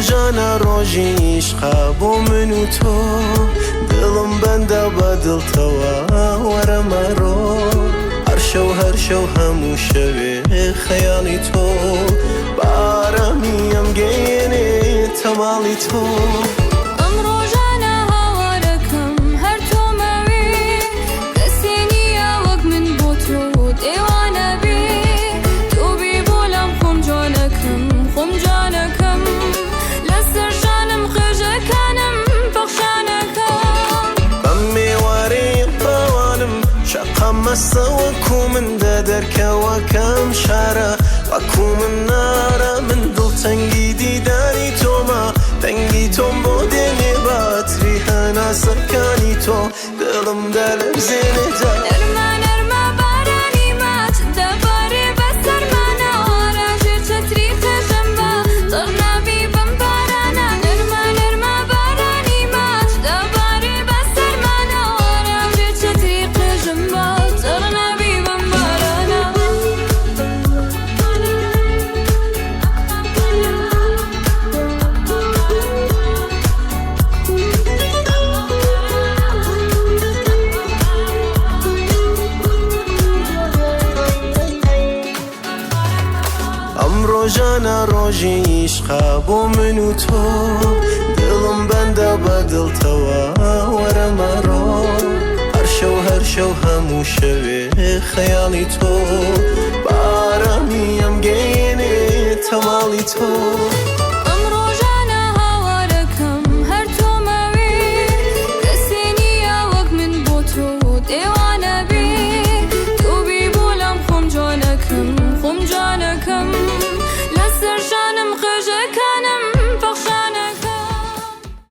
ڕۆژانە ڕۆژی ئیشقە بۆ من و تۆ، دڵم بەندە بە دڵتەوە وەرە مەڕۆ. هەر شەو هەر شەو هەموو شەوێ خەیاڵی تۆ، بە ئارامی ئەمگەیەنێ تەماڵی تۆ. ئەم ڕۆژانە هاوارەکەم هەر تۆمەوێ، کەسێ نییە وەک من بۆ تۆ دێوانە بێ. تۆ بێ بۆ لام خۆم جوانەکەم، خۆم جوانەکەم، لەسەر شانم قژەکانم پەخشانەکەم. بەم ئێوارەیە باوانم شەقام مەستە وەکو من دە دەرکەوەکەم شارە وەکو من نارە من دڵتەنگی دیداری تۆمە دەنگی تۆم بۆ دێنێ باتری هەناسەکانی تۆ دڵم دەلەرزێنێ. نەرمە نەرمە بارانی ماچ دەبارێ بەسەرمانەوە، ڕاژێ چەتری قژم بە تەڕ نابی بەم بارانە. نەرمە نەرمە بارانی ماچ دەبارێ بەسەرمانەوە، ڕاژێ چەتری قژم بە تەڕ نابی بەم بارانە. ئەم ڕۆژانە ڕۆژی ئیشقە بۆ من و تۆ، دڵم بەندە بە دڵتەوە وەرە مەڕۆ. هەر شەو هەر شەو هەموو شەوێ خەیاڵی تۆ، بە ئارامی ئەمگەیەنێ تەماڵی تۆ.